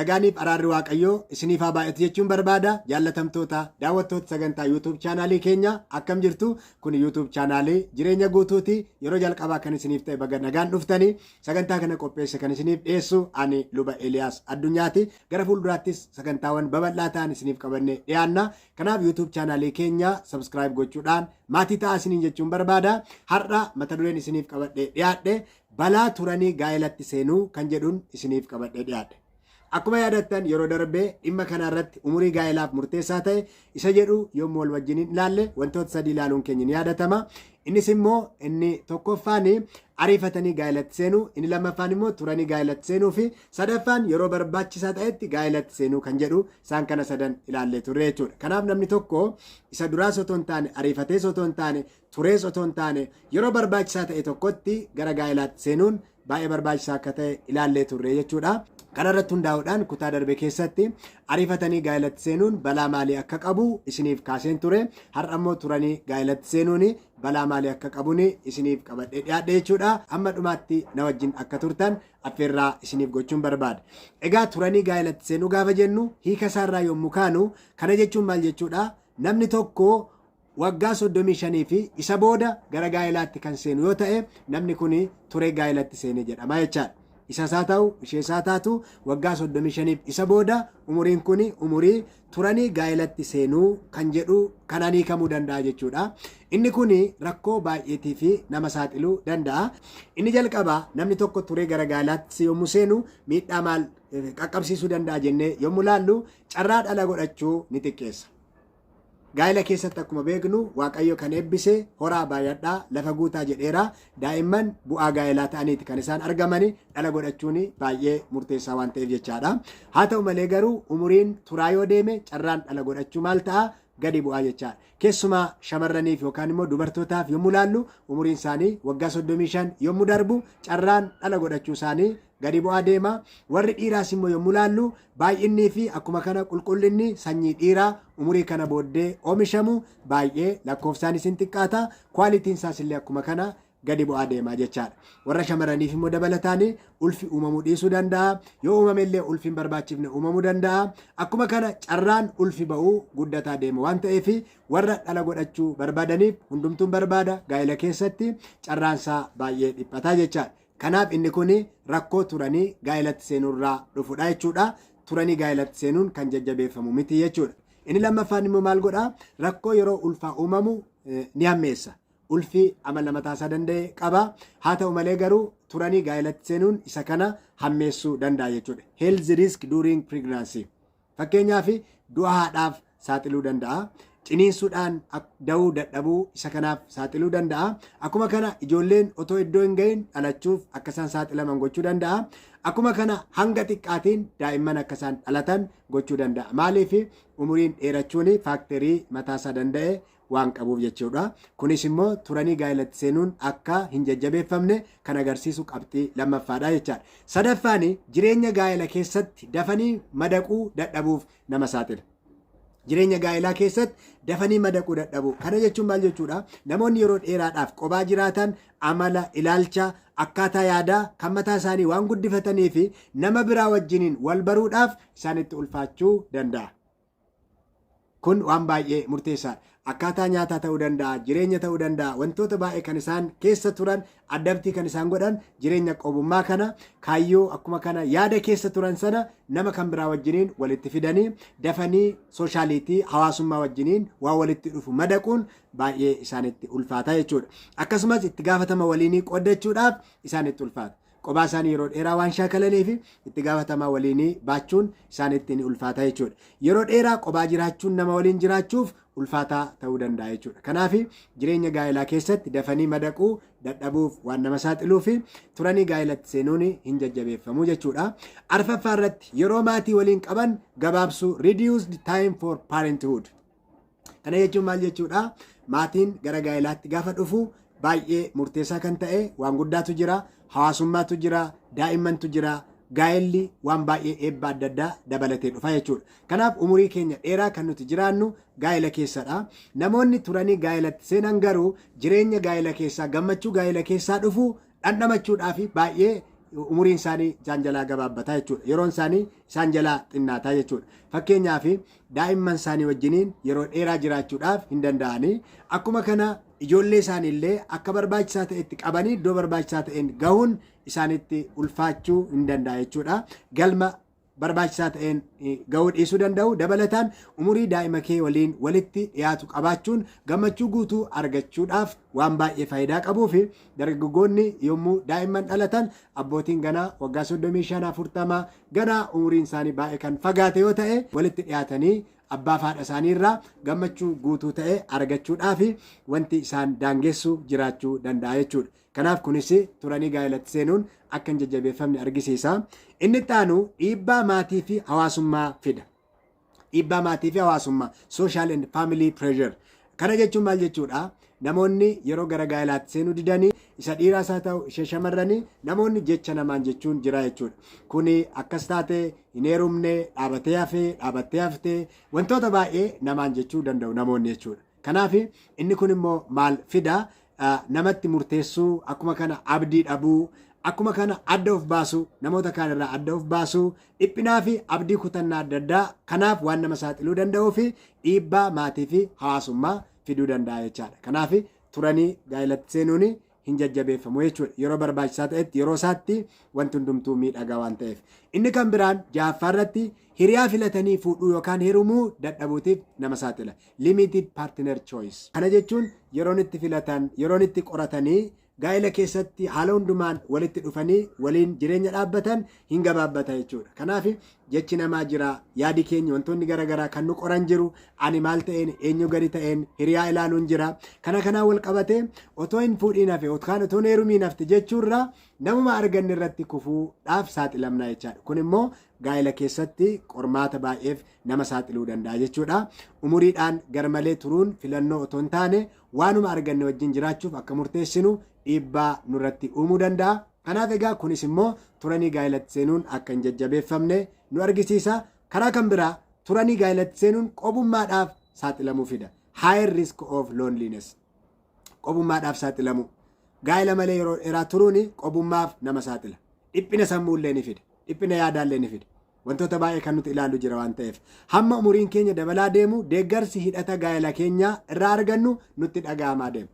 Nagaaniif araarri Waaqayyoo isiniif haa baay'atu jechuun barbaada. Jaallatamtoota daawwattoota sagantaa YouTube chaanaalii keenya, akkam jirtu? Kun YouTube chaanaalii Jireenya Guutuuti. Yeroo jalqabaa kan isiniif ta'e baga nagaan dhuftanii. Sagantaa kana qopheesse kan isiniif dhiyeessu ani Luba Eliyaas Addunyaati. Gara fuulduraattis sagantaawwan babal'aa ta'an isiniif qabannee dhiyaanna. Kanaaf YouTube chaanaalii keenya subscribe gochuudhaan maatii ta'aa isiniin jechuun barbaada. Har'a mata dureen isiniif qabadhee dhiyaadhe "Balaa turanii gaa'elatti seenuu" kan jedhuun isiniif qabadhee dhiyaadhe. Akkuma yaadattan, yeroo darbee dhimma kana irratti umurii gaa'elaaf murteessaa ta'e isa jedhu yommuu wal wajjiniin ilaalle wantoota sadii ilaaluun keenya ni yaadatama. Innis immoo inni tokkoffaan ariifatanii gaa'elatti seenuu, inni lammaffaan immoo turanii gaa'elatti seenuu fi sadaffaan yeroo barbaachisaa ta'etti gaa'elatti seenuu kan jedhu, isaan kana sadan ilaallee turre jechuudha. Kanaaf namni tokko isa duraas otoo hin taane, ariifatees otoo hin taane, turees otoo hin taane, yeroo barbaachisaa ta'e tokkotti gara gaa'elaatti seenuun baay'ee barbaachisaa akka ta'e ilaallee turre jechuudha. Kana irratti hundaa'uudhaan kutaa darbe keessatti ariifatanii gaa'elatti seenuun balaa maalii akka qabu isiniif kaaseen ture. Har'a immoo turanii gaa'elatti seenuun balaa maalii akka qabuun isiniif qabadhee dhiyaadhe jechuudha. Hamma dhumaatti na wajjin akka turtan affeerraa isiniif gochuun barbaada. Egaa turanii gaa'elatti seenuu gaafa jennu, hiika isaarraa yommuu kaanu, kana jechuun maal jechuudha? Namni tokko waggaa 35 fi isa booda gara gaa'elaatti kan seenu yoo ta'e, namni kun turee gaa'elatti seene jedhama jechaadha. Isa isaa ta'u, ishee isaa taatu, waggaa 35 isa booda umuriin kun umurii turanii gaa'elatti seenuu kan jedhu kanaan hiikamuu danda'a jechuudha. Inni kun rakkoo baay'eetii fi nama saaxiluu danda'a. Inni jalqabaa, namni tokko turee gara gaa'elaatti yommuu seenu miidhaa maal qaqqabsiisuu danda'a jennee yommuu laallu, carraa dhala godhachuu ni xiqqeessa. Gaa'ela keessatti akkuma beeknu Waaqayyo kan eebbise "Horaa, baay'adhaa, lafa guutaa" jedheera. Daa'imman bu'aa gaa'elaa ta'aniiti kan isaan argamani. Dhala godhachuun baay'ee murteessaa waan ta'eef jechaadha. Haa ta'u malee garuu umuriin turaa yoo deeme carraan dhala godhachuu maal ta'a? Gadi bu'aa jechaadha. Keessumaa shamarraniif yookaan immoo dubartootaaf yommuu laallu, umuriin isaanii waggaa 35 yommuu darbu carraan dhala godhachuu isaanii gadi bu'aa deema. Warri dhiiraas immoo yommuu laallu, baay'innii fi akkuma kana qulqullinni sanyii dhiiraa umurii kana booddee oomishamu baay'ee lakkoofsaanis hin xiqqaata. Qualityn isaas illee akkuma kana gadi bu'aa deema jechaadha. Warra shamarraniif immoo dabalataan ulfi uumamuu dhiisuu danda'a. Yoo uumame illee ulfi hin barbaachifne uumamuu danda'a. Akkuma kana carraan ulfi ba'uu guddataa deema waan ta'eef, warra dhala godhachuu barbaadaniif hundumtuun barbaada, gaa'ela keessatti carraansaa baay'ee dhiphataa jechaadha. Kanaaf inni kun rakkoo turanii gaa'elatti seenuurraa dhufudha jechuudha. Turanii gaa'elatti seenuun kan jajjabeeffamu miti jechuudha. Inni lammaffaan immoo maal godhaa? Rakkoo yeroo ulfaa uumamu ni hammeessa. Ulfi amala mataasaa danda'e qaba. Haa ta'u malee garuu turanii gaa'elatti seenuun isa kana hammeessuu danda'a jechuudha. Health risk during pregnancy. Fakkeenyaaf, du'a haadhaaf saaxiluu danda'a. Ciniinsuudhaan da'uu dadhabuu isa kanaaf saaxiluu danda'a. Akkuma kana ijoolleen otoo iddoo hin gahin dhalachuuf akka isaan saaxilaman gochuu danda'a. Akkuma kana hanga xiqqaatiin daa'imman akka isaan dhalatan gochuu danda'a. Maaliif? Umuriin dheerachuun factorii mataasaa danda'e waan qabuuf jechuudha. Kunis immoo turanii gaa'elatti seenuun akka hin jajjabeeffamne kan agarsiisu qabxii lammaffaadha jechaadha. Sadaffaan, jireenya gaa'ela keessatti dafanii madaquu dadhabuuf nama saaxila. Jireenya gaa'elaa keessatti dafanii madaquu dadhabuu. Kana jechuun maal jechuudha? Namoonni yeroo dheeraadhaaf qobaa jiraatan amala, ilaalcha, akkaataa yaadaa kan mataa isaanii waan guddifatanii fi nama biraa wajjiniin wal baruudhaaf isaanitti ulfaachuu danda'a. Kun waan baay'ee murteessaadha. Akkaataa nyaataa ta'uu danda'a, jireenya ta'uu danda'a, wantoota baay'ee kan isaan keessa turan, addabtii kan isaan godhan, jireenya qobummaa kana, kaayyoo akkuma kana yaada keessa turan sana nama kan biraa wajjiniin walitti fidanii dafanii sociality hawaasummaa wajjiniin waan walitti dhufu madaquun baay'ee isaanitti ulfaata jechuudha. Akkasumas itti gaafatama waliinii qooddachuudhaaf isaanitti ulfaata. Qophaa isaanii yeroo dheeraa waan shaakalaniif itti gaafatamaa waliinii baachuun isaanitti ni ulfaata jechuudha. Yeroo dheeraa qophaa jiraachuun nama waliin jiraachuuf ulfaataa ta'uu danda'a jechuudha. Kanaaf jireenya gaa'elaa keessatti dafanii madaquu dadhabuuf waan nama saaxiluu fi turanii gaa'elatti seenuun hin jajjabeeffamu jechuudha. Arfaffaa irratti yeroo maatii waliin qaban gabaabsuu, reduced time for parenthood. Kana jechuun maal jechuudha? Maatiin gara gaa'elaatti gaafa dhufu baay'ee murteessaa kan ta'e waan guddaatu jira, hawaasummaatu jira, daa'immantu jira, gaa'elli waan baay'ee eebba adda addaa dabalatee dhufa jechuudha. Kanaaf umurii keenya dheeraa kan nuti jiraannu gaa'ela keessadha. Namoonni turanii gaa'elatti seenan garuu jireenya gaa'ela keessaa, gammachuu gaa'ela keessaa dhufu dhandhamachuudhaaf baay'ee Umuriin isaanii isaan jalaa gabaabbataa jechuudha. Yeroon isaanii isaan jalaa xinnaataa jechuudha. Fakkeenyaaf, daa'imman isaanii wajjiniin yeroo dheeraa jiraachuudhaaf hin danda'anii. Akkuma kana ijoollee isaanii illee akka barbaachisaa ta'etti qabanii iddoo barbaachisaa ta'een gahuun isaanitti ulfaachuu hin danda'a jechuudha. Galma barbaachisaa ta'een gahuu dhiisuu danda'u. Dabalataan, umurii daa'ima kee waliin walitti dhiyaatu qabaachuun gammachuu guutuu argachuudhaaf waan baay'ee faayidaa qabuu fi dargaggoonni yommuu daa'imman dhalatan abbootiin ganaa waggaa 35, 40, ganaa umuriin isaanii baay'ee kan fagaate yoo ta'e, walitti dhiyaatanii abbaa fi haadha isaanii irraa gammachuu guutuu ta'e argachuudhaaf wanti isaan daangessu jiraachuu danda'a jechuudha. Kanaaf kunis turanii gaa'elatti seenuun akka hin jajjabeeffamne argisiisa. Inni itti aanu dhiibbaa maatii fi hawaasummaa fida. Dhiibbaa maatii fi hawaasummaa, social and family pressure. Kana jechuun maal jechuudha? Namoonni yeroo gara gaa'elaatti seenuu didanii, isa dhiiraas haa ta'u ishee shamarranii, namoonni jecha namaan jechuun jira jechuudha. Kuni akkas taate, hin heerumne, dhaabatee hafee, dhaabattee haftee, wantoota baay'ee namaan jechuu danda'u namoonni jechuudha. Kanaaf inni kun immoo maal fida? Namatti murteessuu, akkuma kana abdii dhabuu, akkuma kana adda of baasuu, namoota kaan irraa adda of baasuu, dhiphinaa fi abdii kutannaa adda addaa kanaaf waan nama saaxiluu danda'uu fi dhiibbaa maatii fi hawaasummaa fiduu danda'a jechaadha. Kanaaf turanii gaa'elatti seenuun hin jajjabeeffamu jechuudha. Yeroo barbaachisaa ta'etti, yeroo isaatti wanti hundumtuu miidhagaa waan ta'eef. Inni kan biraan ja'affaa irratti hiriyaa filatanii fuudhuu yookaan heerumuu dadhabuutiif nama saaxila. Limited partner choice. Kana jechuun yeroon itti filatan, yeroon itti qoratanii gaa'ela keessatti haala hundumaan walitti dhufanii waliin jireenya dhaabbatan hin gabaabbata jechuudha. Kanaaf jechi namaa jira, yaadi keenya, wantoonni garaagaraa kan nu qoran jiru, ani maal ta'een, eenyu gadi ta'een hiriyaa ilaaluun jira. Kana kanaan wal qabatee otoo hin fuudhiin hafe yookaan otoo hin heerumiin hafte jechuurraa namuma arganne irratti kufuudhaaf saaxilamna jechaadha. Kun immoo gaa'ela keessatti qormaata baay'eef nama saaxiluu danda'a jechuudha. Umuriidhaan garmalee turuun filannoo otoo hin taane waanuma arganne wajjin jiraachuuf akka murteessinu dhiibbaa nurratti uumuu danda'a. Kanaaf egaa kunis immoo turanii gaa'elatti seenuun akka hin jajjabeeffamne nu argisiisa. Karaa kan biraa turanii gaa'elatti seenuun qobummaadhaaf saaxilamuu fida. Higher risk of loneliness. Qobummaadhaaf saaxilamuu. Gaa'ela malee yeroo dheeraa turuun qobummaaf nama saaxila. Dhiphina sammuullee ni fida. Dhiphina yaadaallee ni fida. Wantoota baay'ee kan nuti ilaallu jira waan ta'eef. Hamma umuriin keenya dabalaa deemu deeggarsi hidhata gaa'ela keenyaa irraa argannu nutti dhaga'amaa deema.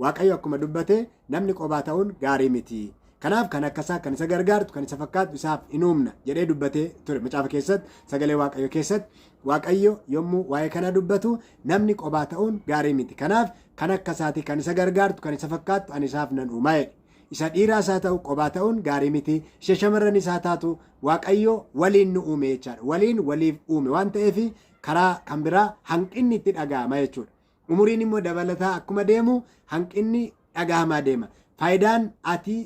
Waaqayyo akkuma dubbate, namni qobaa ta'uun gaarii miti. Kanaaf kan akkasaa, kan isa gargaartu, kan isa fakkaatu isaaf hin uumna jedhee dubbatee ture macaafa keessatti, sagalee Waaqayyo keessatti. Waaqayyo yommuu waa'ee kana dubbatu, namni qobaa ta'uun gaarii miti. Kanaaf kan akkasaati, kan isa gargaartu, kan isa fakkaattu ani isaaf nan uumaa jedhe. Isa dhiiraas haa ta'u qobaa ta'uun gaarii miti. Ishee shamarran isaa taatu, Waaqayyo waliin nu uume jechaadha. Waliin waliif uume waan ta'eef karaa kan biraa hanqinni itti dhaga'ama jechuudha. Umuriin immoo dabalataa akkuma deemu hanqinni dhaga'amaa deema. Faayidaan ati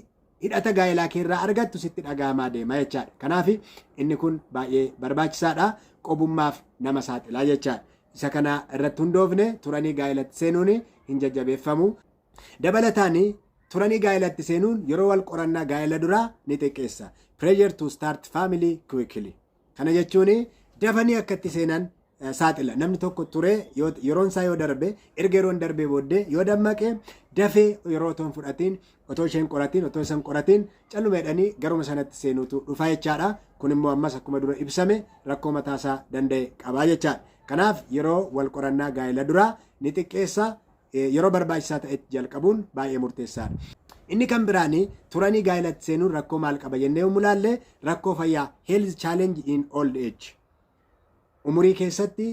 hidhata gaa'elaa keerraa argattu sitti dhaga'amaa deema jechaadha. Kanaaf inni kun baay'ee barbaachisaadha. Qobummaaf nama saaxilaa jechaadha. Isa kana irratti hundoofne turanii gaa'elatti seenuun hin jajjabeeffamu. Dabalataan turanii gaa'elatti seenuun yeroo wal qorannaa gaa'ela duraa ni xiqqeessa. Pressure to start family quickly. Kana jechuun dafanii akka itti seenan saaxila. Namni tokko turee yeroon isaa yoo darbe, erga yeroon darbee booddee yoo dammaqe, dafee yeroo otoo hin fudhatiin, otoo isheen qoratiin, otoo isaan qoratiin, calluma jedhanii garuma sanatti seenuutu dhufa jechaadha. Kun immoo ammas akkuma dura ibsame rakkoo mataasaa danda'e qabaa jechaadha. Kanaaf yeroo wal qorannaa gaa'ela duraa ni xiqqeessa. Yeroo barbaachisaa ta'etti jalqabuun baay'ee murteessaadha. Inni kan biraani turanii gaa'elatti seenuun rakkoo maal qaba jennee yommuu ilaalle, rakkoo fayyaa, health challenge in old age. Umurii keessatti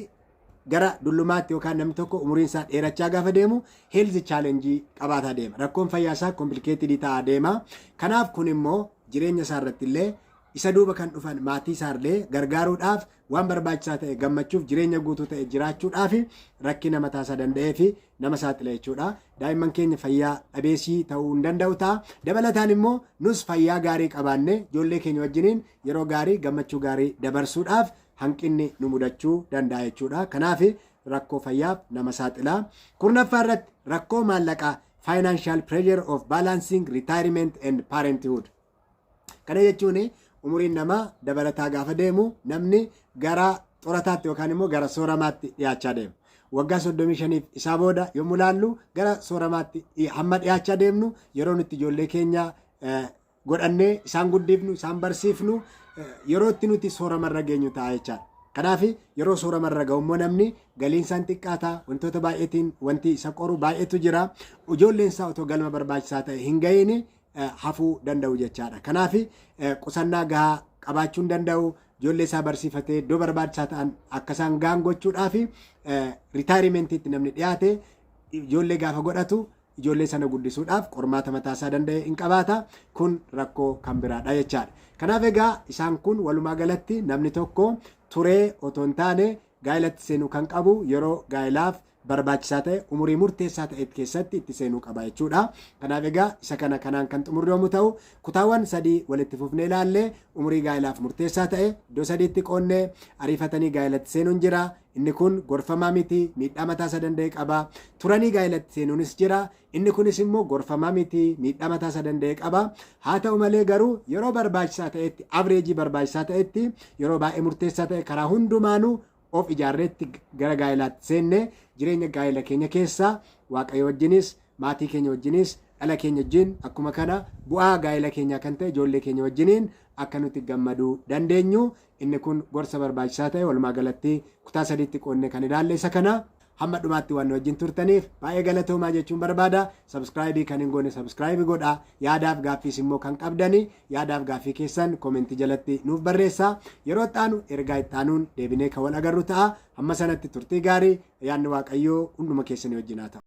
gara dullumaatti yookaan namni tokko umuriin isaa dheerachaa gaafa deemu health challenge qabaataa deema. Rakkoon fayyaa isaa complicated ta'aa deema. Kanaaf kun immoo jireenya isaa irratti illee, isa duuba kan dhufan maatii isaa illee gargaaruudhaaf, waan barbaachisaa ta'e gammachuuf, jireenya guutuu ta'e jiraachuudhaaf rakkina mataa isaa danda'ee fi nama saaxila jechuudha. Daa'imman keenya fayyaa dhabeessii ta'uu hin danda'u ta'a. Dabalataan immoo nus fayyaa gaarii qabaannee ijoollee keenya wajjiniin yeroo gaarii, gammachuu gaarii dabarsuudhaaf hanqinni nu mudachuu danda'a jechuudha. Kanaaf rakkoo fayyaaf nama saaxila. 10ffaa irratti rakkoo maallaqaa, financial pressure of balancing retirement and parenthood. Kana jechuun umuriin namaa dabalataa gaafa deemu namni gara xurataatti yookaan immoo gara sooramaatti dhiyaachaa deema. Waggaa 35f isaa booda yommuu laallu gara sooramaatti hamma dhiyaachaa deemnu yeroo nuti ijoollee keenya godhannee isaan guddifnu, isaan barsiifnu yeroo itti nuti sooramarra geenyu ta'a jechaadha. Kanaaf yeroo sooramarra ga'u immoo namni galiin isaan xiqqaata, wantoota baay'eetiin wanti isa qoru baay'eetu jira. Ijoolleen isaa otoo galma barbaachisaa ta'e hin ga'iin hafuu danda'u jechaadha. Kanaaf qusannaa gahaa qabaachuu hin danda'u. Ijoollee isaa barsiifatee iddoo barbaachisaa ta'an akka isaan gahan gochuudhaaf retirement'iitti namni dhiyaate ijoollee gaafa godhatu ijoollee sana guddisuudhaaf qormaata mataa isaa danda'e hin qabaata. Kun rakkoo kan biraadha jechaadha. Kanaaf egaa isaan kun walumaa galatti namni tokko turee otoo hin taane gaa'elatti seenuu kan qabu yeroo gaa'ilaaf barbaachisaa ta'e, umurii murteessaa ta'e keessatti itti seenuu qaba jechuudha. Kanaaf egaa isa kana kanaan kan xumurru yommuu ta'u, kutaawwan sadii walitti fufnee ilaalle. Umurii gaa'ilaaf murteessaa ta'e iddoo sadiitti qoonnee, ariifatanii gaa'elatti seenuun jira. Inni kun gorfamaa miti, miidhaa mataa isaa danda'e qaba. Turanii gaa'elatti seenuunis jira. Inni kunis immoo gorfamaa miti, miidhaa mataa isaa danda'e qaba. Haa ta'u malee garuu yeroo barbaachisaa ta'etti, average barbaachisaa ta'etti, yeroo baay'ee murteessaa ta'e, karaa hundumaanuu of ijaarreetti gara gaa'ilaatti seenne, jireenya gaa'ela keenya keessa Waaqayyo wajjinis, maatii keenya wajjinis, dhala keenya wajjin, akkuma kana bu'aa gaa'ela keenyaa kan ta'e ijoollee keenya wajjiniin akka nuti gammaduu dandeenyu, inni kun gorsa barbaachisaa ta'e walumaa galatti kutaa sadiitti qoodne kan ilaalle isa kana. Hamma dhumaatti waan nu wajjin turtaniif baay'ee galatoomaa jechuun barbaada. Subscribe kan hin goone subscribe godha. Yaadaaf gaaffiis immoo kan qabdani yaadaaf gaaffii keessan comment jalatti nuuf barreessaa. Yeroo itti aanu ergaa itti aanuun deebinee kan wal agarru ta'a. Hamma sanatti turtii gaarii, ayyaanni Waaqayyoo hunduma keessanii wajjin haa ta'u.